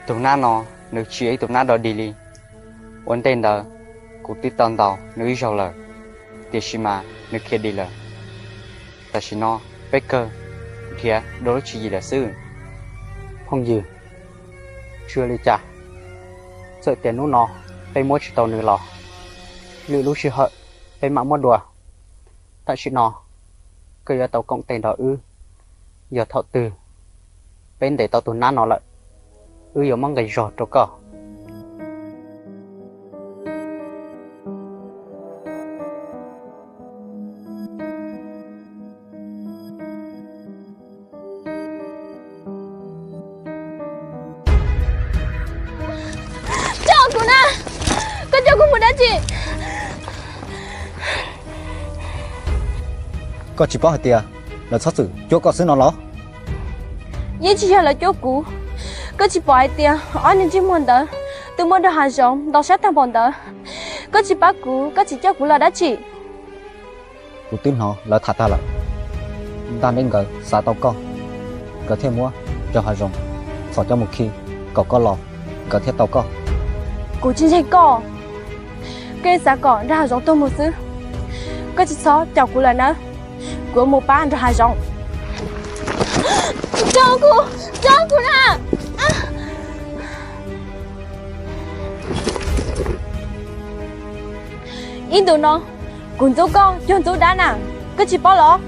Tus nab no nws tsis yog ib tus nab dog dig li. Ua ntej ntawd kuv twb tau ntaus nws ib zaug lawm, tiam sis mas nws khiav dim lawm. Tam sim no peb kawg nrhiav dua lub tswv yim lawm xwb. Phooj ywg, tsis ua li cas, txawm tias hnub no peb muab tsis tau nws los, lwm lub sij hawm peb mam muab dua. Tam sim no koj yuav tau koom tes nrog wb, yog thaum twg peb ntes tau tus nab no lawm, wb yuav muab nqi zog rau koj. Tso kuv na! Koj coj kuv mus dab tsi? Koj tsis paub hais tias lawv txhob txwm cuab koj xwb no los? Yeej tsis yog lawv cuab kuv. Koj tsis pom hais tias ob niag ntsej muag ntawd twb muab nraug hav zoov ntaus sab tag npaum ntawd? Koj tsis pab kuv, koj tsis coj kuv los dab tsi? Kuv twb hnov lawv tham tag lawm, Ntaj Neb nkawd xav tau koj, nkawd thiaj muab nraug hav zoov txhom coj mus khi kom koj los, nkawd thiaj tau koj. Kuv tsis ntseeg koj, koj yeej xav kom nraug hav zoov tuag mus xwb. Koj tsis txhob caum kuv lawm nawb, kuv yuav mus pab nraug hav zoov. Tso kuv, tso kuv na! Ib ntus no kuv ntxub koj cuag ntxub dab na, koj tsis paub los?